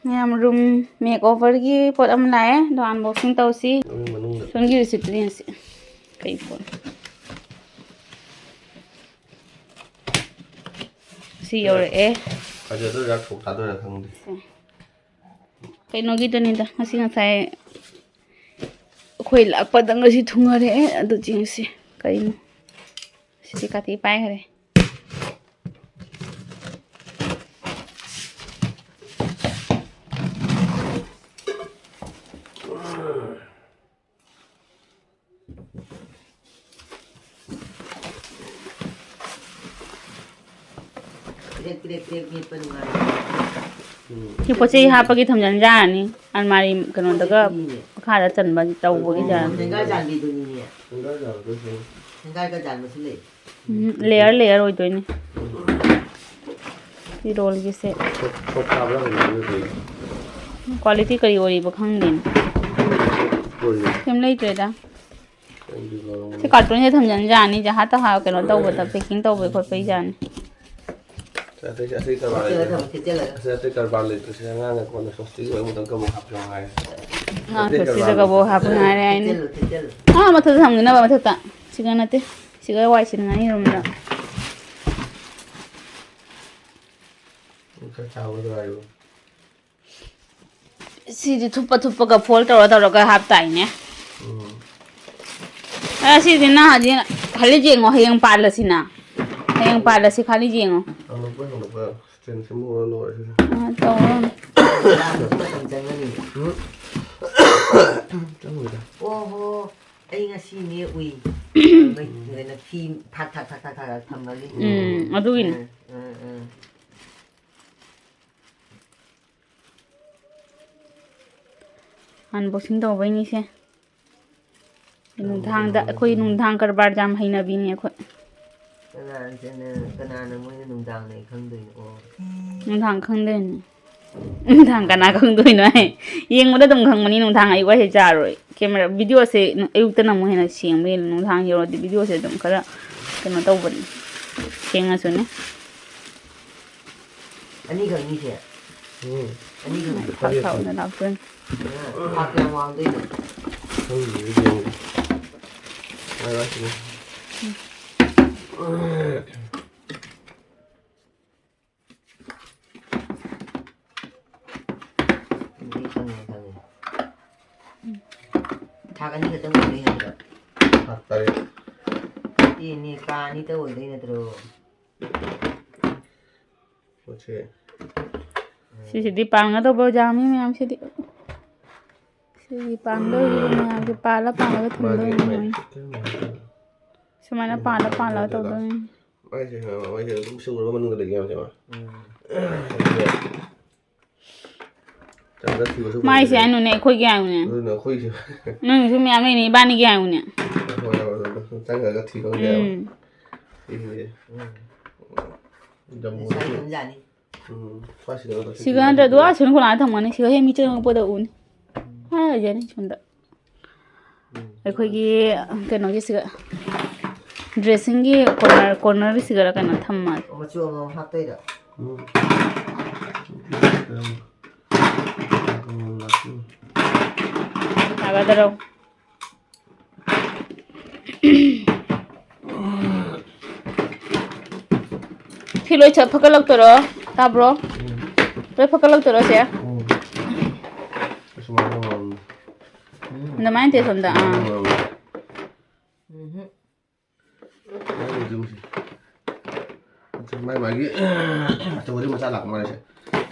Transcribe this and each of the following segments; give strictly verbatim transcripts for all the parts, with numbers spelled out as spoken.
ꯃꯌꯥꯝ, room make ꯑꯣꯚꯔꯒꯤ ꯄꯣꯠ ꯑꯃ ꯂꯥꯛꯑꯦ, ꯑꯗꯣ ꯑꯟꯕꯣꯛꯁꯤꯡ ꯇꯧꯁꯤ꯫ ꯃꯅꯨꯡ-, ꯃꯅꯨꯡꯗ꯫ ꯁꯣꯝꯒꯤ ꯔꯤꯁꯤꯞꯇꯨ ꯌꯦꯡꯁꯤ꯫ ꯀꯩ ꯄꯣꯠ? ꯁꯤ ꯌꯧꯔꯛꯑꯦ꯫ ꯐꯖꯗꯣꯏꯔꯥ ꯊꯣꯛ ꯊꯥꯗꯣꯏꯔꯥ ꯈꯪꯗꯦ꯫ ꯁꯦ꯫ ꯀꯩꯅꯣꯒꯤꯗꯨꯅꯤꯗ, ꯉꯁꯤ ꯉꯁꯥꯏ ꯑꯩꯈꯣꯏ ꯂꯥꯛꯄꯗ ꯉꯁꯤ ꯊꯨꯡꯉꯔꯛꯑꯦ꯫ ꯑꯗꯨ ꯌꯦꯡꯁꯤ ꯀꯩꯅꯣ꯫ ꯁꯤꯗꯤ ꯀꯥꯇꯤ ꯄꯥꯏꯈ꯭ꯔꯦ꯫ ꯄꯤꯔꯦꯛ, ꯄꯤꯔꯦꯛ, ꯄꯤꯔꯦꯛ ꯃꯦꯠꯄ ꯅꯨꯡꯉꯥꯏ꯫ ꯁꯤ ꯄꯣꯠ ꯆꯩ ꯍꯥꯞꯄꯒꯤ ꯊꯝꯖꯟ ꯌꯥꯔꯅꯤ꯫ ꯑꯜꯃꯥꯔꯤ ꯀꯩꯅꯣꯗꯒ ꯄꯣꯠ ꯆꯩ ꯄꯤꯅꯦ꯫ ꯃꯈꯥꯗ ꯆꯟꯕ ꯇꯧꯕꯒꯤ ꯌꯥꯔꯅꯤ꯫ ꯁꯦꯡꯒꯥꯏ ꯆꯥꯟꯕꯤꯗꯨꯅꯤꯅꯦ꯫ ꯁꯦꯡꯒꯥꯏ ꯆꯥꯟꯕꯗꯨꯁꯨ꯫ ꯁꯦꯡꯒꯥꯏꯒ ꯆꯥꯟꯕꯁꯨ ꯂꯩ꯫ ꯎꯝ, layer layer ꯑꯣꯏꯗꯣꯏꯅꯦ꯫ ꯁꯤ rollꯒꯤꯁꯦ꯫ ꯁꯣꯞ, ꯁꯣꯞ ꯇꯥꯕ꯭ꯔꯥ ꯀꯩꯅꯣ ꯑꯗꯨꯗꯤ? Quality ꯀꯔꯤ ꯑꯣꯏꯔꯤꯕ ꯈꯪꯗꯦꯅꯦ꯫ ꯑꯣꯏꯔꯤ꯫ ꯀꯩꯝ ꯂꯩꯇ꯭ꯔꯦꯗ꯫ ꯀꯩꯝꯗꯤ ꯂꯧꯔꯝꯒꯅꯤ꯫ ꯁꯤ cartonꯁꯦ ꯊꯝꯖꯟ ꯌꯥꯅꯤ, ꯖꯍꯥ ꯇꯍꯥ ꯀꯩꯅꯣ ꯇꯧꯕꯗ, packing ꯇꯧꯕꯩ ꯈꯣꯠꯄꯩ ꯌꯥꯅꯤ꯫ ꯑꯇꯩ, ꯑꯇꯩ ꯀꯔꯕꯥꯔ ꯊꯤꯠꯆꯜꯂꯒ ꯂꯩꯇ꯭ꯔꯦ꯫ ꯊꯝꯃꯣ, ꯊꯤꯠꯆꯜꯂꯒ꯫ ꯑꯁꯤ ꯑꯇꯩ ꯀꯔꯕꯥꯔ ꯂꯩꯇ꯭ꯔꯦ꯫ ꯁꯤ ꯑꯉꯥꯡꯅ ꯀꯣꯟꯅ ꯁ꯭ꯋꯥꯁꯇꯤꯒꯤ ꯑꯣꯏꯕ ꯃꯇꯝ ꯀꯕꯣꯛ ꯍꯥꯞꯄꯤꯌꯣ ꯍꯥꯏ꯫ ꯑꯉꯥꯡ ꯑꯇꯩ ꯁ꯭ꯋꯥꯁꯇꯤꯗ ꯀꯔꯕꯥꯔ ꯀꯕꯣꯛ ꯂꯩꯇ꯭ꯔꯦ꯫ ꯍꯥꯞꯄ ꯉꯥꯏꯔꯦ ꯍꯥꯏꯅꯤ꯫ ꯊꯤꯠꯆꯜꯂꯨ, ꯊꯤꯠꯆꯜꯂꯨ꯫ ꯑꯥ, ꯃꯊꯛꯇ ꯊꯝꯒꯅꯕ, ꯃꯊꯛꯇ꯫ ꯁꯤꯒ ꯅꯠꯇꯦ꯫ ꯁꯤꯒ ꯋꯥꯏ ꯁꯤꯠꯅꯉꯥꯏꯅꯤ ꯔꯨꯝꯗ꯫ ꯈꯔ ꯆꯥꯎꯒꯗ꯭ꯔꯥ ꯍꯥꯏꯕꯨ? ꯁꯤꯗꯤ ꯊꯨꯞꯄ ꯊꯨꯞꯄꯒ fold ꯇꯧꯔ ꯇꯧꯔꯒ ꯍꯥꯞꯇꯥꯏꯅꯦ꯫ ꯎꯝ꯫ ꯑ, ꯁꯤꯗꯤ ꯅꯪ ꯍꯧꯖꯤꯛ ꯈꯜꯂꯤ ꯌꯦꯡꯉꯣ, ꯍꯌꯦꯡ ꯄꯥꯜꯂꯁꯤꯅ꯫ ꯍꯌꯦꯡ ꯄꯥꯜꯂꯁꯤ, ꯈꯜꯂꯤ ꯌꯦꯡꯉꯣ꯫ ꯍꯪꯉꯛꯄ, ꯍꯪꯉꯛꯄ stand ꯁꯦꯝꯃꯨꯔ ꯂꯣꯏꯔꯦ ꯁꯤꯗꯤ꯫ ꯑ, ꯇꯧꯔꯣ꯫ ꯃꯇꯝ ꯆꯪꯒꯅꯤ꯫ ꯎꯝ꯫ ꯆꯪꯉꯣꯏꯗ꯫ ꯑꯣꯍꯣ, ꯑꯩ ꯉꯁꯤꯅꯦ ꯎꯏ꯫ ꯃꯩ, ꯀꯩꯅꯣ, ꯐꯤ ꯊꯥꯛ, ꯊꯥꯛ, ꯊꯥꯛ, ꯊꯥꯛ, ꯊꯥꯛ ꯊꯝꯕꯒꯤ꯫ ꯎꯝ, ꯑꯗꯨꯒꯤꯅꯤ꯫ ꯎꯝ, ꯎꯝ, ꯎꯝ꯫ Unboxing ꯇꯧꯕꯩꯅꯤꯁꯦ꯫ ꯅꯨꯡꯗꯥꯡꯗ, ꯑꯩꯈꯣꯏ ꯅꯨꯡꯗꯥꯡ ꯀꯔꯕꯥꯔ ꯌꯥꯝ ꯍꯩꯅꯕꯤꯅꯤ ꯑꯩꯈꯣꯏ꯫ ꯀꯅꯥ, ꯀꯅꯥꯅ ꯃꯣꯏꯅ ꯅꯨꯡꯗꯥꯡꯅꯦ ꯈꯪꯗꯣꯏꯅꯣ? ꯑꯣ꯫ ꯅꯨꯡꯗꯥꯡ ꯈꯪꯗꯣꯏꯅꯤ꯫ ꯅꯨꯡꯗꯥꯡ ꯀꯅꯥ ꯈꯪꯗꯣꯏꯅꯣ ꯍꯥꯏ? ꯌꯦꯡꯕꯗ ꯑꯗꯨꯝ ꯈꯪꯕꯅꯤ, ꯅꯨꯡꯗꯥꯡ ꯑꯌꯨꯛ ꯍꯥꯏꯁꯦ ꯆꯥꯔꯣꯏ꯫ Camera, videoꯁꯦ ꯑꯌꯨꯛꯇꯅ ꯑꯃꯨꯛ ꯍꯦꯟꯅ ꯁꯦꯡꯕ ꯍꯦꯜꯂꯤ, ꯅꯨꯡꯗꯥꯡ ꯌꯧꯔꯗꯤ videoꯁꯦ ꯑꯗꯨꯝ ꯈꯔ ꯀꯩꯅꯣ ꯇꯧꯕꯅꯤ, ꯁꯦꯡꯉꯁꯨꯅꯦ꯫ ꯑꯅꯤꯈꯛꯅꯤꯁꯦ꯫ ꯎꯝ꯫ ꯑꯅꯤꯈꯛ ꯊꯥꯎ ꯊꯥꯎꯅ ꯂꯥꯛꯇꯣꯏꯅꯤ꯫ ꯊꯥꯛ ꯀꯌꯥꯝ ꯋꯥꯡꯗꯣꯏꯅꯣ? ꯈꯪꯗꯦ, ꯌꯦꯡꯒꯦ꯫ ꯉꯥꯏ ꯉꯥꯏ ꯁꯤꯅꯦ꯫ ꯑꯗꯨꯗꯤ ꯈꯪꯉꯦ, ꯈꯪꯉꯦ꯫ ꯊꯥꯛ ꯑꯅꯤ ꯈꯛꯇꯪ ꯑꯣꯏꯗꯣꯏ ꯅꯠꯇ꯭ꯔꯣ? ꯊꯥꯛ ꯇꯔꯦꯠ꯫ ꯅꯠꯇꯦꯅꯦ, ꯀꯥ ꯑꯅꯤꯇ ꯑꯣꯏꯗꯣꯏ ꯅꯠꯇ꯭ꯔꯣ? ꯄꯣꯠꯁꯦ꯫ ꯁꯤꯁꯤꯗꯤ ꯄꯥꯟꯒꯗꯧꯕ ꯑꯣꯖꯥ ꯃꯤ ꯃꯌꯥꯝꯁꯤꯗꯤ꯫ ꯁꯤꯒꯤ ꯄꯥꯟꯗꯧꯔꯤꯕ ꯃꯌꯥꯝꯁꯦ ꯄꯥꯜꯂ ꯄꯥꯜꯂꯒ ꯃꯥꯒꯤ ꯊꯝꯗꯧꯔꯤꯕ ꯃꯌꯥꯝ꯫ ꯁꯨꯃꯥꯏꯅ ꯄꯥꯜꯂ ꯄꯥꯜꯂꯒ ꯇꯧꯗꯣꯏꯅꯤ꯫ ꯃꯥꯏꯁꯦ, ꯃꯥꯏꯁꯦ ꯑꯗꯨꯝ ꯁꯨꯔꯒ ꯃꯅꯨꯡꯗ ꯂꯩꯒꯦ ꯍꯥꯏꯕꯁꯦ ꯃꯥ꯫ ꯎꯝ꯫ ꯆꯪꯗ ꯊꯤꯕꯁꯨ ꯃꯥꯏꯁꯦ ꯐꯪꯗ꯭ꯔꯦ꯫ ꯍꯥꯏꯅꯨꯅꯦ, ꯑꯩꯈꯣꯏꯒꯤ ꯍꯥꯏꯅꯨꯅꯦ꯫ ꯑꯗꯨꯅ ꯑꯩꯈꯣꯏꯁꯦ꯫ ꯅꯣꯏꯒꯤꯁꯨ ꯃꯌꯥꯝ ꯂꯩꯅꯤ, ꯏꯕꯥꯅꯤꯒꯤ ꯍꯥꯏꯅꯨꯅꯦ꯫ ꯍꯣꯏ, ꯍꯣꯏ, ꯍꯣꯏ, ꯍꯣꯏ꯫ ꯆꯪꯉꯒ ꯊꯤꯕ ꯐꯪꯗꯦ ꯍꯥꯏꯕ꯫ ꯎꯝ꯫ ꯁꯤꯁꯦ꯫ ꯎꯝ꯫ ꯖꯝꯕꯣꯁꯦ꯫ ꯁꯥꯏꯖ ꯑꯃ ꯌꯥꯅꯤ꯫ ꯎꯝ, ꯈ꯭ꯋꯥꯏ ꯁꯤꯗ ꯈꯛꯇ ꯁꯤꯒ ꯁꯤꯖꯤꯟꯅꯕ ꯅꯠꯇ꯭ꯔꯗꯤ ꯅꯠꯇꯦ꯫ ꯑꯥ ꯁꯤꯅ ꯈꯣꯂꯥ ꯊꯝꯒꯅꯤ꯫ ꯁꯤꯒ ꯍꯦꯛ ꯃꯤ ꯆꯪꯉꯛꯄꯗ ꯎꯅꯤ꯫ ꯎꯝ꯫ ꯍꯥꯏꯔꯖꯅꯤ ꯁꯣꯝꯗ꯫ ꯎꯝ꯫ ꯑꯩꯈꯣꯏꯒꯤ ꯀꯩꯅꯣꯒꯤꯁꯤꯒ, dressingꯒꯤ corner, cornerꯒꯤꯁꯤꯒꯔ ꯀꯩꯅꯣ ꯊꯝꯃꯒꯦ꯫ ꯃꯆꯨ ꯑꯃꯃꯝ ꯍꯥꯞꯇꯣꯏꯔꯣ? ꯎꯝ꯫ ꯌꯥꯒꯗ꯭ꯔꯣ? ꯁꯤ ꯂꯣꯏ ꯁꯠ ꯐꯒꯠꯂꯛꯇꯣꯏꯔꯣ? ꯇꯥꯕ꯭ꯔꯣ? ꯎꯝ꯫ ꯂꯣꯏ ꯐꯒꯠꯂꯛꯇꯣꯏꯔꯣ ꯁꯦ? ꯎꯝ꯫ ꯑꯁꯨꯃꯥꯏꯅ ꯇꯧꯔꯝꯅꯤ꯫ ꯑꯗꯨꯃꯥꯏꯅ ꯇꯧ ꯁꯣꯝꯗ, ꯑꯥ꯫ ꯎꯝ꯫ ꯃꯥꯏ ꯃꯥꯒꯤ ꯑꯆꯧꯕꯗꯤ ꯃꯆꯥ ꯂꯥꯛꯄ ꯃꯥꯜꯂꯦ ꯁꯦ꯫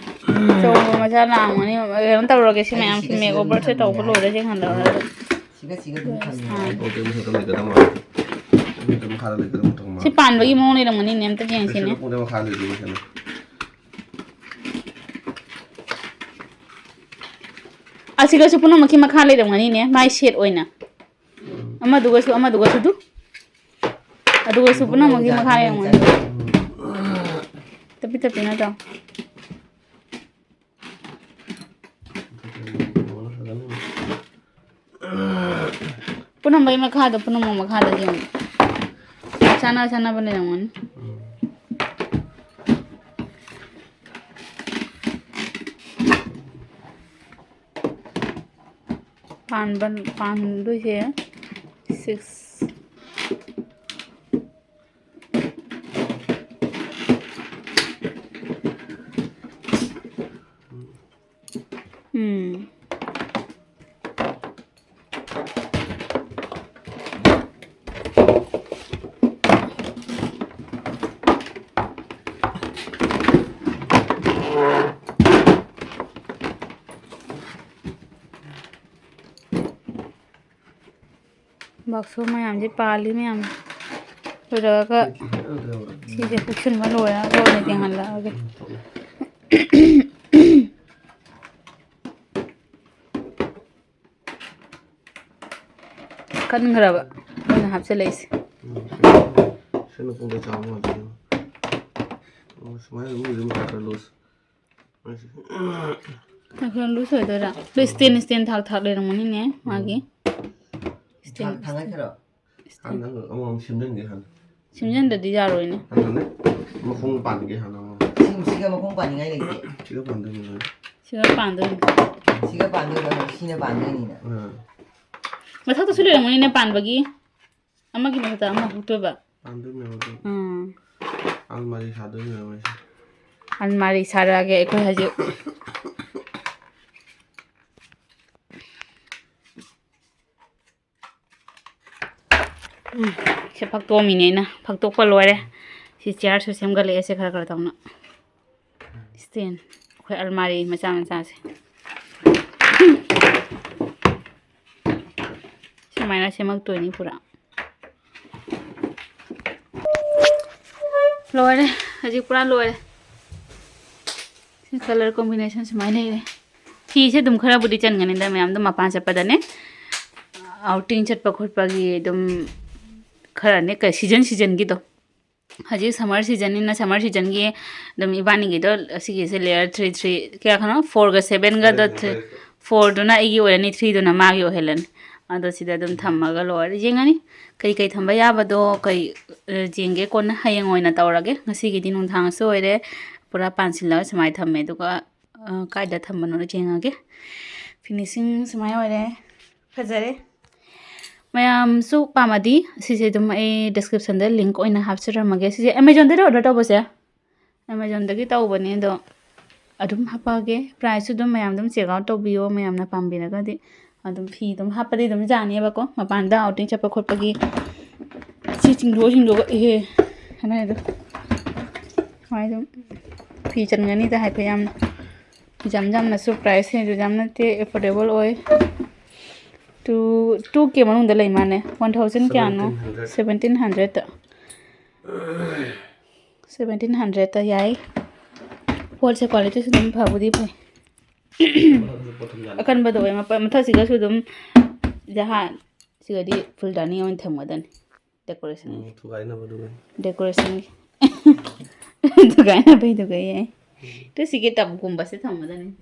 ꯑꯆꯧꯕ ꯃꯆꯥ ꯂꯥꯛꯑꯝꯒꯅꯤ꯫ ꯀꯩꯅꯣ ꯇꯧꯔꯒꯦ, ꯁꯤ ꯃꯌꯥꯝꯁꯤ ꯁꯤꯒ ꯁꯤꯒ makeoverꯁꯦ ꯇꯧꯕ ꯊꯝꯃꯤꯟꯅꯔꯒ꯫ ꯂꯣꯏꯔꯁꯦ ꯈꯟꯗꯧꯔꯒ꯫ ꯁꯤꯒ ꯁꯤꯒ ꯑꯗꯨꯝ ꯊꯝꯃꯤꯟꯅꯔꯒ꯫ ꯑꯥ꯫ ꯑꯣ, ꯑꯗꯨ ꯃꯊꯛꯇ ꯂꯩꯒꯗꯕ ꯃꯥꯜꯂꯦ꯫ ꯑꯗꯨ ꯃꯊꯛ ꯃꯈꯥꯗ ꯂꯩꯒꯗꯕ ꯃꯊꯛ ꯃꯥꯜꯂꯦ꯫ ꯁꯤ ꯄꯥꯟꯕꯒꯤ ꯃꯑꯣꯡ ꯂꯩꯔꯝꯒꯅꯤꯅꯦ, ꯑꯝꯇ ꯌꯦꯡꯁꯤꯅꯦ꯫ ꯁꯤꯗ ꯄꯨꯡ ꯃꯈꯥ ꯂꯩꯒꯗꯕ ꯃꯊꯛ ꯃꯥꯜꯂꯦ꯫ ꯑꯁꯤꯒꯁꯨ ꯄꯨꯝꯅꯃꯛꯀꯤ ꯃꯈꯥ ꯂꯩꯔꯝꯒꯅꯤꯅꯦ, ꯃꯥꯏ set ꯑꯣꯏꯅ꯫ ꯎꯝ꯫ ꯑꯃꯗꯨꯒꯁꯨ, ꯑꯃꯗꯨꯒꯁꯨ ꯑꯗꯨ꯫ ꯑꯗꯨꯒꯁꯨ ꯄꯨꯝꯅꯃꯛꯀꯤ ꯃꯈꯥ ꯂꯩꯔꯝꯒꯅꯤ꯫ ꯎꯝ꯫ ꯇꯞꯄꯤ ꯇꯞꯄꯤ ꯅꯠꯇ꯭ꯔꯣ? ꯄꯨꯝꯅꯃꯛꯀꯤ ꯃꯈꯥꯗ, ꯄꯨꯝꯅꯃꯛ ꯃꯈꯥꯗ ꯌꯦꯡꯉꯨ꯫ ꯆꯥꯟꯅ ꯆꯥꯟꯅꯕ ꯂꯩꯔꯝꯒꯅꯤ꯫ ꯎꯝ꯫ ꯄꯥꯟꯕ, ꯄꯥꯟꯗꯣꯏꯁꯦ ꯁꯤꯛꯁ꯫ ꯎꯝ꯫ ꯕꯥꯛꯁꯣ ꯃꯌꯥꯝꯁꯦ ꯄꯥꯜꯂꯤ ꯃꯌꯥꯝ ꯂꯣꯏꯔꯒ ꯁꯤꯁꯦ ꯀꯨꯞꯁꯟꯕ ꯂꯣꯏꯔꯒ ꯑꯣꯏꯅ ꯌꯦꯡꯍꯜꯂꯛꯑꯒꯦ꯫ ꯀꯟꯈ꯭ꯔꯕ ꯑꯩꯅ ꯍꯥꯞꯆꯤꯜꯂꯛꯏꯁꯦ꯫ ꯎꯝ, ꯁꯤꯅ ꯄꯨꯡ ꯀꯌꯥ ꯆꯥꯕ ꯉꯝꯗꯣꯏꯅꯣ? ꯑꯣ, ꯁꯨꯃꯥꯏꯅ ꯑꯗꯨꯝ ꯂꯩꯔꯝꯃꯦ, ꯈꯔ ꯈꯔ ꯂꯣꯏꯁꯤ꯫ ꯈꯔ ꯈꯔ ꯂꯨꯖ ꯑꯣꯏꯗꯣꯏꯔꯥ? ꯑꯗꯣ ꯁ꯭ꯇꯦꯟ, ꯁ꯭ꯇꯦꯟ ꯊꯥꯛ ꯊꯥꯛ ꯂꯩꯔꯝꯒꯅꯤꯅꯦ ꯃꯥꯒꯤ꯫ ꯎꯝ꯫ ꯁ꯭ꯇꯦꯟ꯫ ꯊꯥꯡ-, ꯊꯥꯡꯒꯠꯈ꯭ꯔꯣ꯫ ꯍꯥꯟꯅ ꯑꯃꯃꯝ ꯁꯦꯝꯖꯤꯟꯒꯦ ꯍꯥꯟꯅ꯫ ꯁꯦꯝꯖꯤꯟꯗ꯭ꯔꯗꯤ ꯌꯥꯔꯣꯏꯅꯦ꯫ ꯍꯥꯟꯅꯅꯦ, ꯃꯈꯣꯡ ꯄꯥꯟꯒꯦ ꯍꯥꯟꯅ ꯑꯃꯃꯝ꯫ ꯁꯤ-, ꯁꯤꯒ ꯃꯈꯣꯡ ꯄꯥꯟꯅꯤꯡꯉꯥꯏ ꯂꯩꯇꯦ꯫ ꯁꯤꯒ ꯄꯥꯟꯗꯣꯏꯅꯤ ꯍꯥꯟꯅ꯫ ꯁꯤꯒ ꯄꯥꯟꯗꯣꯏꯅꯤ꯫ ꯁꯤꯒ ꯄꯥꯟꯗꯣꯏꯕ, ꯁꯤꯅ ꯄꯥꯟꯗꯣꯏꯅꯤꯅ꯫ ꯑꯥ꯫ ꯃꯊꯛꯇꯁꯨ ꯂꯩꯔꯝꯒꯅꯤꯅꯦ ꯄꯥꯟꯕꯒꯤ꯫ ꯑꯃꯒꯤ ꯃꯊꯛꯇ ꯑꯃ ꯍꯨꯛꯇꯣꯏꯕ꯫ ꯄꯥꯟꯗꯣꯏꯅꯦꯕ ꯑꯗꯨ꯫ ꯎꯝ꯫ ꯑꯜꯃꯥꯔꯤ ꯁꯥꯗꯣꯏꯅꯦꯕ ꯑꯩꯁꯦ꯫ ꯑꯜꯃꯥꯔꯤ ꯁꯥꯔꯛꯑꯒꯦ ꯑꯩꯈꯣꯏ ꯍꯧꯖꯤꯛ꯫ ꯎꯝ, ꯁꯦ ꯐꯛꯇꯣꯛꯑꯝꯃꯤꯅꯦ ꯑꯩꯅ꯫ ꯐꯛꯇꯣꯛꯄ ꯂꯣꯏꯔꯦ꯫ ꯁꯤ ꯆꯤꯌꯔꯁꯨ ꯁꯦꯝꯒꯠꯂꯛꯑꯦ ꯁꯦ ꯈꯔ ꯈꯔ ꯇꯧꯅ꯫ ꯁ꯭ꯇꯦꯟ꯫ ꯑꯩꯈꯣꯏ ꯑꯜꯃꯥꯔꯤ ꯃꯆꯥ ꯃꯆꯥꯁꯦ꯫ ꯁꯨꯃꯥꯏꯅ ꯁꯦꯝꯃꯛꯇꯣꯏꯅꯤ ꯄꯨꯔꯥ꯫ ꯂꯣꯏꯔꯦ꯫ ꯍꯧꯖꯤꯛ ꯄꯨꯔꯥ ꯂꯣꯏꯔꯦ꯫ ꯁꯤ colour combination ꯁꯨꯃꯥꯏꯅ ꯂꯩꯔꯦ꯫ ꯐꯤꯁꯦ ꯑꯗꯨꯝ ꯈꯔꯕꯨꯗꯤ ꯆꯟꯒꯅꯤꯗ ꯃꯌꯥꯝꯗꯣ ꯃꯄꯥꯟ ꯆꯠꯄꯗꯅꯦ꯫ Outing ꯆꯠꯄ ꯈꯣꯠꯄꯒꯤ ꯑꯗꯨꯝ ꯈꯔꯅꯦ, ꯀ-, season seasonꯒꯤꯗꯣ꯫ ꯍꯧꯖꯤꯛ summer seasonꯅꯤꯅ summer seasonꯒꯤ ꯑꯗꯨꯝ ꯏꯕꯥꯅꯤꯒꯤꯗꯣ ꯑꯁꯤꯒꯤꯁꯦ layer three three, ꯀꯌꯥ ꯀꯅꯣ? Fourꯒ sevenꯒꯗꯣ, fourꯗꯨꯅ ꯑꯩꯒꯤ ꯑꯣꯏꯔꯅꯤ, threeꯗꯨꯅ ꯃꯥꯒꯤ ꯑꯣꯏꯍꯜꯂꯅꯤ꯫ ꯑꯗꯣ ꯁꯤꯗ ꯑꯗꯨꯝ ꯊꯝꯃꯒ ꯂꯣꯏꯔꯦ꯫ ꯌꯦꯡꯉꯅꯤ ꯀꯩ ꯀꯩ ꯊꯝꯕ ꯌꯥꯕꯗꯣ, ꯀꯩ, ꯑ, ꯌꯦꯡꯒꯦ ꯀꯣꯟꯅ, ꯍꯌꯦꯡ ꯑꯣꯏꯅ ꯇꯧꯔꯒꯦ꯫ ꯉꯁꯤꯒꯤꯗꯤ ꯅꯨꯡꯗꯥꯡꯁꯨ ꯑꯣꯏꯔꯦ, ꯄꯨꯔꯥ ꯄꯥꯟꯁꯤꯜꯂꯒ ꯁꯨꯃꯥꯏꯅ ꯊꯝꯃꯦ꯫ ꯑꯗꯨꯒ ꯑ, ꯀꯥꯏꯗ ꯊꯝꯕꯅꯣꯗꯣ ꯌꯦꯡꯉꯒꯦ꯫ Finishing ꯁꯨꯃꯥꯏꯅ ꯑꯣꯏꯔꯦ꯫ ꯐꯖꯔꯦ꯫ ꯃꯌꯥꯝꯁꯨ ꯄꯥꯝꯃꯗꯤ ꯁꯤꯁꯦ ꯑꯗꯨꯝ ꯑꯩ description ꯗ link ꯑꯣꯏꯅ ꯍꯥꯞꯆꯔꯝꯃꯒꯦ꯫ ꯁꯤꯁꯦ Amazon ꯗꯒꯤ order ꯇꯧꯕꯁꯦ, Amazon ꯗꯒꯤ ꯇꯧꯕꯅꯦ꯫ ꯑꯗꯣ ꯑꯗꯨꯝ ꯍꯥꯄꯛꯑꯒꯦ꯫ Price ꯁꯨ ꯑꯗꯨꯝ ꯃꯌꯥꯝ ꯑꯗꯨꯝ check out ꯇꯧꯕꯤꯌꯣ, ꯃꯌꯥꯝꯅ ꯄꯥꯝꯕꯤꯔꯒꯗꯤ꯫ ꯑꯗꯨꯝ ꯐꯤ ꯑꯗꯨꯝ ꯍꯥꯞꯄꯗꯤ ꯑꯗꯨꯝ ꯌꯥꯅꯦꯕꯀꯣ, ꯃꯄꯥꯟꯗ outing ꯆꯠꯄ ꯈꯣꯠꯄꯒꯤ꯫ ꯁꯤ ꯆꯤꯡꯗꯣꯛꯑ ꯆꯤꯡꯗꯣꯛꯑ ꯏꯍꯦ ꯍꯥꯏꯅꯔꯦ ꯑꯗꯣ꯫ ꯁꯨꯃꯥꯏꯅ ꯑꯗꯨꯝ ꯐꯤ ꯆꯟꯒꯅꯤꯗ ꯍꯥꯏꯐꯦꯠ ꯌꯥꯝꯅ꯫ ꯌꯥꯝ ꯌꯥꯝꯅꯁꯨ price ꯁꯦ ꯌꯥꯝ ꯅꯠꯇꯦ, affordable ꯑꯣꯏ꯫ Two, two K ꯃꯅꯨꯡꯗ ꯂꯩ ꯃꯥꯅꯦ꯫ One thousand ꯀꯌꯥꯅꯣ? Seventeen hundred꯫ Seventeen hundred ꯇ꯫ Seventeen hundred ꯇ ꯌꯥꯏ꯫ ꯄꯣꯠꯁꯦ quality ꯁꯨ ꯑꯗꯨꯝ ꯐꯕꯨꯗꯤ ꯐꯩ꯫ ꯑꯀꯟꯕꯗꯣ ꯑꯣꯏ, ꯃꯄ-, ꯃꯊꯛꯁꯤꯒꯁꯨ ꯑꯗꯨꯝ ꯖꯍꯥ-, ꯁꯤꯒꯗꯤ ꯐꯨꯜꯗꯥꯅꯤ ꯑꯣꯏꯅ ꯊꯝꯒꯗꯕꯅꯤ꯫ Decoration ꯒꯤ꯫ ꯎꯝ, ꯊꯨꯒꯥꯏꯅꯕꯗꯨꯒ꯫ Decoration ꯒꯤ꯫ ꯊꯨꯒꯥꯏꯅꯕꯩꯗꯨꯒ ꯌꯥꯏ꯫ ꯎꯝ꯫ ꯑꯗꯨ ꯁꯤꯒꯤ tub ꯀꯨꯝꯕꯁꯦ ꯊꯝꯒꯗꯕꯅꯤ꯫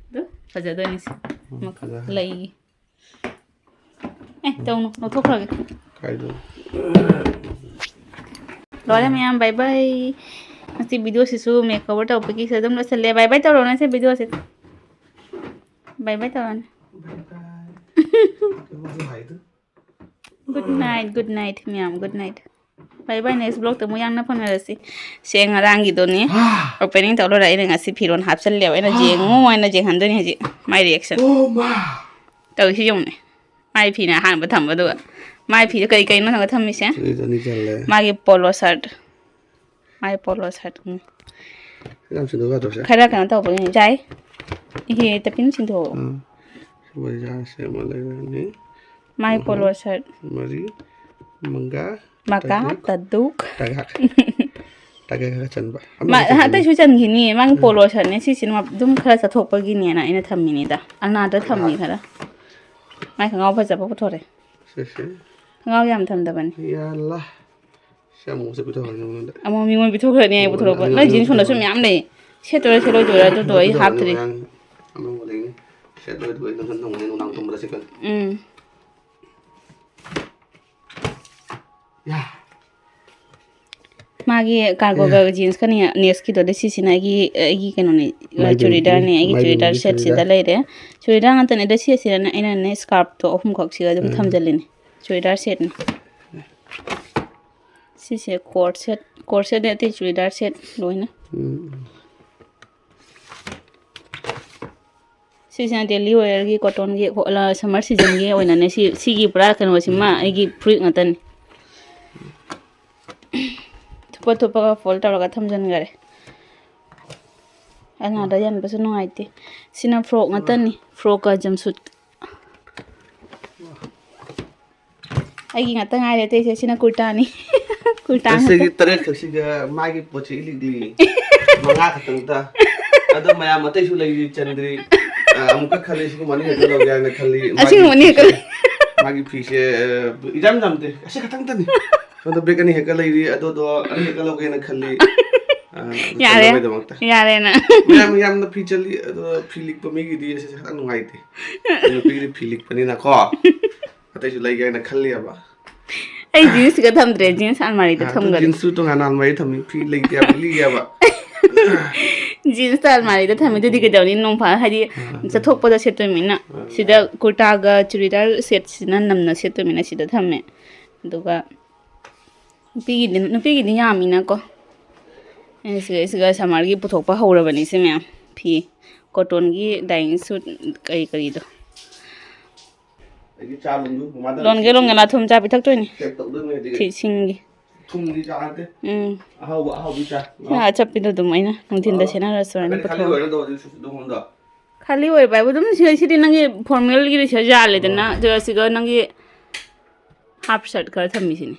ꯑꯗꯨ ꯐꯖꯗꯣꯏꯅꯤ ꯁꯤ꯫ ꯎꯝ, ꯃꯈꯜ ꯐꯖ-, ꯂꯩꯒꯤ꯫ ꯑꯦ, ꯇꯧꯅꯨ, ꯂꯧꯊꯣꯛꯈ꯭ꯔꯒꯦ꯫ ꯀꯥꯏꯗꯅꯣ? ꯂꯣꯏꯔꯦ ꯃꯌꯥꯝ, bye bye꯫ ꯉꯁꯤ video ꯁꯤꯁꯨ makeover ꯇꯧꯕꯒꯤꯁꯨ ꯑꯗꯨꯝ ꯂꯣꯏꯁꯤꯜꯂꯦ꯫ Bye bye ꯇꯧꯔꯣꯅꯦ ꯁꯤ video ꯁꯦ꯫ Bye bye ꯇꯧꯔꯣꯅꯦ꯫ Bye bye꯫ ꯀꯩꯅꯣꯁꯨ ꯍꯥꯏꯗꯨ꯫ Good night, good night ꯃꯌꯥꯝ, good night꯫ Bye bye, next vlog ꯇ ꯑꯃꯨꯛ ꯌꯥꯡꯅ ꯐꯪꯅꯔꯁꯤ꯫ ꯁꯦ ꯉꯔꯥꯡꯒꯤꯗꯨꯅꯤ꯫ Opening ꯇꯧ ꯂꯣꯏꯔ ꯑꯩꯅ ꯉꯁꯤ ꯐꯤꯔꯣꯜ ꯍꯥꯞꯆꯜꯂꯦꯕ꯫ ꯑꯩꯅ ꯌꯦꯡꯉꯨ ꯍꯥꯏꯅ ꯌꯦꯡꯍꯟꯗꯣꯏꯅꯤ ꯍꯧꯖꯤꯛ꯫ My reaction꯫ Oh my꯫ ꯇꯧꯔꯤꯁꯤ ꯌꯦꯡꯉꯨꯅꯦ꯫ ꯃꯥꯏ ꯐꯤꯅ ꯑꯍꯥꯟꯕ ꯊꯝꯕ, ꯑꯗꯨꯒ ꯃꯥꯏ ꯐꯤꯗꯣ ꯀꯔꯤ ꯀꯔꯤꯅꯣ ꯈꯪꯗꯦ ꯊꯝꯃꯤꯁꯦ꯫ ꯐꯨꯔꯤꯠ ꯑꯅꯤ ꯆꯜꯂꯦ꯫ ꯃꯥꯒꯤ polo shirt꯫ ꯃꯥꯏ polo shirt꯫ ꯎꯝ꯫ ꯌꯥꯝ ꯁꯤꯟꯗꯣꯛ ꯌꯥꯗ꯭ꯔꯣ ꯁꯦ? ꯈꯔ ꯀꯩꯅꯣ ꯇꯧꯕꯒꯤꯅꯤ꯫ ꯌꯥꯏ꯫ ꯏꯍꯦ, ꯇꯞꯄꯤꯅ ꯁꯤꯟꯗꯣꯛꯑꯣ꯫ ꯎꯝ꯫ ꯁꯤꯃ ꯌꯥꯁꯦ ꯑꯃ ꯂꯩꯔꯅꯤ꯫ ꯃꯥꯏ ꯑꯍꯨꯝ, polo shirt꯫ ꯃꯔꯤ, ꯃꯉꯥ, ꯃꯉꯥ, ꯇꯔꯨꯛ꯫ ꯇꯔꯨꯛ꯫ ꯇꯔꯥ꯫ ꯇꯔꯥ ꯈꯔ ꯆꯟꯕ꯫ ꯃꯥ, ꯑꯃ ꯈꯛꯇ ꯑꯇꯩꯁꯨ ꯆꯟꯈꯤꯅꯤ꯫ ꯃꯥꯒꯤ ꯎꯝ꯫ Polo shirt ꯅꯦ ꯁꯤꯁꯤꯅ ꯑꯗꯨꯝ ꯈꯔ ꯆꯠꯊꯣꯛꯄꯒꯤꯅꯦꯅ ꯑꯩꯅ ꯊꯝꯃꯤꯅꯤꯗ꯫ ꯑꯅꯥꯗ ꯊꯝꯃꯤ ꯈꯔ꯫ ꯃꯥꯏ ꯈꯣꯡꯒ꯭ꯔꯥꯎ ꯐꯖꯕ ꯄꯨꯊꯣꯔꯛꯑꯦ꯫ ꯁꯦ, ꯁꯦ꯫ ꯈꯣꯡꯒ꯭ꯔꯥꯎ ꯌꯥꯝ ꯊꯝꯗꯕꯅꯤ꯫ ꯌꯥꯜꯂꯥ꯫ ꯁꯤ ꯑꯃꯨꯛꯁꯦ ꯄꯤꯊꯣꯛꯈ꯭ꯔꯅꯤ ꯅꯉꯣꯟꯗ꯫ ꯑꯃꯨꯛ ꯃꯤꯉꯣꯟ ꯄꯤꯊꯣꯛꯈ꯭ꯔꯅꯤ ꯑꯩ ꯑꯃꯨꯛ ꯄꯨꯊꯣꯔꯛꯄ꯫ ꯑꯅꯤ, ꯅꯣꯏ ꯑꯅꯤ jeans ꯁꯨꯅꯁꯨ ꯄꯤꯊꯣꯛꯈ꯭ꯔꯅꯤ꯫ ꯃꯌꯥꯝ ꯂꯩ꯫ ꯁꯦꯠꯇꯣꯏꯔꯥ ꯁꯦꯠꯂꯣꯏꯗꯣꯏꯔꯥ ꯑꯗꯨꯗꯣ ꯑꯃꯨꯛ ꯑꯩ ꯄꯤꯊꯣꯛꯈ꯭ꯔꯅꯤ ꯍꯥꯞꯇ꯭ꯔꯤ꯫ ꯃꯌꯥꯝ꯫ ꯑꯃꯨꯛ ꯂꯩꯅꯤ꯫ ꯁꯦꯠꯂꯣꯏꯗꯣꯏ ꯅꯪ ꯅꯪ ꯅꯨꯡꯗꯥꯡ ꯇꯨꯝꯕꯗ ꯁꯦꯠꯀꯅꯤ꯫ ꯎꯝ꯫ ꯌꯥ꯫ ꯃꯥꯒꯤ ꯀꯥꯔꯒꯣꯒ ꯖꯤꯟꯁꯀꯅꯤ ꯅꯦꯛꯁꯀꯤꯗꯣ, ꯑꯗ ꯁꯤꯁꯤꯅ ꯑꯩꯒꯤ, ꯑꯩꯒꯤ ꯀꯩꯅꯣꯅꯤ, ꯃꯥꯏ ꯕꯦꯕꯤ, ꯆꯨꯔꯤꯗꯥꯔꯅꯦ, ꯑꯩꯒꯤ ꯃꯥꯏ ꯆꯨꯔꯤꯗꯥꯔ ꯕꯦꯕꯤꯒꯤ ꯁꯦꯠꯁꯤꯗ ꯆꯨꯔꯤꯗꯥꯔ꯫ ꯂꯩꯔꯦ꯫ ꯆꯨꯔꯤꯗꯥꯔ ꯉꯥꯛꯇꯅꯦ, ꯑꯗ ꯁꯤ ꯑꯁꯤꯗꯅ ꯑꯩꯅꯅꯦ ꯁ꯭ꯀꯥꯔꯞꯇꯣ ꯑꯍꯨꯝꯈꯛꯁꯤꯒ ꯑꯗꯨꯝ ꯎꯝ꯫ ꯊꯝꯖꯜꯂꯤꯅꯦ꯫ ꯆꯨꯔꯤꯗꯥꯔ ꯁꯦꯠꯅꯤ꯫ ꯁꯤꯁꯦ ꯀꯣꯔꯠ ꯁꯦꯠ, ꯀꯣꯔꯠ ꯁꯦꯠ ꯅꯠꯇꯦ, ꯆꯨꯔꯤꯗꯥꯔ ꯁꯦꯠ ꯂꯣꯏꯅ꯫ ꯎꯝ꯫ ꯁꯤꯁꯤꯅ ꯗꯦꯂꯤ ꯋꯦꯌꯔꯒꯤ ꯀꯣꯇꯣꯟꯒꯤ, ꯁꯝꯃꯔ ꯁꯤꯖꯟꯒꯤ ꯑꯣꯏꯅꯅꯦ꯫ ꯁꯤ, ꯁꯤꯒꯤ ꯄꯨꯔꯥ ꯀꯩꯅꯣꯁꯤꯃ ꯑꯩꯒꯤ ꯐꯨꯔꯤꯠ ꯉꯥꯛꯇꯅꯤ꯫ ꯊꯨꯞꯄ ꯊꯨꯞꯄꯒ ꯐꯣꯜ ꯇꯧꯔꯒ ꯊꯝꯖꯤꯟꯈꯔꯦ꯫ ꯑꯅꯥꯗ ꯌꯥꯟꯕꯁꯨ ꯅꯨꯡꯉꯥꯏꯇꯦ꯫ ꯁꯤꯅ ꯐ꯭ꯔꯣꯛ ꯉꯥꯛꯇꯅꯤ, ꯐ꯭ꯔꯣꯛꯀ ꯖꯝꯁꯨꯠ꯫ ꯑꯩꯒꯤ ꯉꯥꯛꯇ ꯉꯥꯏꯔꯦ ꯑꯇꯩꯁꯦ꯫ ꯁꯤꯅ ꯀꯨꯔꯇꯥꯅꯤ꯫ ꯀꯨꯔꯇꯥ ꯉꯥꯛꯇ꯫ ꯇꯁꯦꯡꯒꯤ ꯇꯔꯦꯠ ꯈꯛꯁꯤꯒ ꯃꯥꯒꯤ ꯄꯣꯠꯁꯤ ꯏꯂꯤꯛꯂꯤ꯫ ꯃꯉꯥ ꯈꯛꯇꯪꯗ꯫ ꯑꯗꯣ ꯃꯌꯥꯝ ꯑꯇꯩꯁꯨ ꯂꯩꯔꯤ, ꯆꯟꯗ꯭ꯔꯤ꯫ ꯑ, ꯑꯃꯨꯛꯀ ꯈꯜꯂꯤ, ꯁꯤꯒꯨꯝꯕ ꯑꯅꯤ ꯈꯛꯇ ꯂꯧꯒꯦ ꯍꯥꯏꯅ ꯈꯜꯂꯤ꯫ ꯃꯥꯒꯤ ꯑꯁꯤꯒꯨꯝꯕ ꯑꯅꯤ ꯈꯛꯇ ꯐꯤꯁꯦ, ꯂꯩ꯫ ꯃꯥꯒꯤ ꯐꯤꯁꯦ, ꯑ, ꯏꯆꯝ ꯆꯝꯗꯦ꯫ ꯑꯁꯤ ꯈꯛꯇꯪꯇꯅꯤ꯫ ꯁꯣꯝꯗ ꯕꯦꯛ ꯑꯅꯤ ꯍꯦꯛꯀ ꯂꯩꯔꯤ, ꯑꯗꯨꯗꯣ ꯑꯅꯤ ꯍꯦꯛꯀ ꯂꯧꯒꯦꯅ ꯈꯜꯂꯤ꯫ ꯑ, ꯑꯗꯨ ꯌꯥꯔꯦ꯫ ꯆꯟꯅꯕꯒꯤꯗꯃꯛꯇ꯫ ꯌꯥꯔꯦ ꯅꯪ꯫ ꯃꯌꯥꯝ, ꯌꯥꯝꯅ ꯐꯤ ꯆꯜꯂꯤ, ꯑꯗꯣ ꯐꯤ ꯂꯤꯛꯄ ꯃꯤꯒꯤꯗꯤ ꯑꯁꯤꯁꯦ ꯈꯤꯇꯪ ꯅꯨꯡꯉꯥꯏꯇꯦ꯫ ꯅꯨꯄꯤꯒꯤꯗꯤ ꯐꯤ ꯂꯤꯛꯄꯅꯤꯅꯀꯣ꯫ ꯑꯇꯩꯁꯨ ꯂꯩꯒꯦ ꯍꯥꯏꯅ ꯈꯜꯂꯤꯑꯕ꯫ ꯑꯩ ꯖꯤꯟꯁꯀ ꯊꯝꯗ꯭ꯔꯦ, ꯖꯤꯟꯁ ꯑꯜꯃꯥꯔꯤꯗ ꯑ, ꯑꯗꯨ ꯊꯝꯒꯅꯤ꯫ ꯖꯤꯟꯁꯁꯨ ꯇꯣꯉꯥꯟꯅ ꯑꯜꯃꯥꯔꯤ ꯊꯝꯃꯤ, ꯐꯤ ꯂꯩꯇꯦꯕ, ꯂꯤꯛꯑꯦꯕ꯫ ꯖꯤꯟꯁꯇ ꯑꯜꯃꯥꯔꯤꯗ ꯊꯝꯃꯤ, ꯑꯗꯨꯗꯤ ꯀꯩꯗꯧꯅꯤ? ꯅꯣꯡ ꯐꯥ-, ꯍꯥꯏꯗꯤ ꯑ, ꯑ꯫ ꯆꯠꯊꯣꯛꯄꯗ ꯁꯦꯠꯇꯣꯏꯃꯤꯅ꯫ ꯑ, ꯑ꯫ ꯁꯤꯗ ꯀꯨꯔꯇꯥꯒ ꯆꯨꯔꯤꯗꯥꯔ ꯁꯦꯠꯁꯤꯅ ꯅꯝꯅ ꯁꯦꯠꯇꯣꯏꯃꯤꯅ ꯁꯤꯗ ꯊꯝꯃꯦ꯫ ꯑꯗꯨꯒ ꯅꯨꯄꯤꯒꯤꯗꯤ, ꯅꯨꯄꯤꯒꯤꯗꯤ ꯌꯥꯝꯃꯤꯅꯀꯣ꯫ ꯑꯩꯅ ꯁꯤꯒ, ꯁꯤꯒ ꯁꯝꯃꯔꯒꯤ ꯄꯨꯊꯣꯛꯄ ꯍꯧꯔꯕꯅꯤ ꯁꯤ ꯃꯌꯥꯝ꯫ ꯐꯤ, ꯀꯣꯇꯣꯟꯒꯤ ꯗꯥꯏꯌꯤꯡ ꯁꯨꯠ ꯀꯔꯤ ꯀꯔꯤꯗꯣ꯫ ꯑꯩꯒꯤ ꯆꯥ ꯂꯣꯟꯗꯨ ꯃꯃꯥꯗ ꯂꯣꯟꯒꯦ, ꯂꯣꯟꯒꯦ, ꯂꯥ ꯊꯨꯝ ꯆꯥ ꯄꯤꯊꯛꯇꯣꯏꯅꯦ꯫ ꯄꯦꯛ ꯇꯧꯗꯣꯏꯅꯦ ꯑꯗꯨꯒꯤ꯫ ꯊꯤ-, ꯁꯤꯡꯒꯤ꯫ ꯊꯨꯝꯗꯤ ꯆꯥ ꯅꯠꯇꯦ꯫ ꯎꯝ꯫ ꯑꯍꯥꯎꯕ, ꯑꯍꯥꯎꯕꯤ ꯆꯥ꯫ ꯁꯤꯅ ꯑꯆꯞꯄꯤꯗꯣ ꯑꯗꯨꯝ ꯑꯩꯅ ꯅꯨꯡꯊꯤꯟꯗ ꯑꯣ꯫ ꯁꯦꯠꯅꯔꯁꯨ ꯍꯥꯏꯅ ꯑꯗꯨꯗꯤ ꯈꯥꯂꯤ ꯄꯨꯊꯣꯛꯑꯒ꯫ ꯑꯣꯏꯔꯗꯧꯕ ꯑꯗꯨꯁꯨ ꯑꯗꯨꯝ ꯍꯣꯟꯗꯣ꯫ ꯈꯥꯂꯤ ꯑꯣꯏꯕ ꯍꯥꯏꯕꯨ ꯑꯗꯨꯝ ꯁꯤ-, ꯁꯤꯗꯤ ꯅꯪꯒꯤ ꯐꯣꯔꯃꯦꯜꯒꯤꯗꯤ ꯁꯤꯗ ꯌꯥꯜꯂꯦꯗꯅ, ꯑꯣ꯫ ꯑꯗꯨꯒ ꯁꯤꯒ ꯅꯪꯒꯤ ꯍꯥꯞ ꯁꯔꯠ ꯈꯔ ꯊꯝꯃꯤꯁꯤꯅꯤ꯫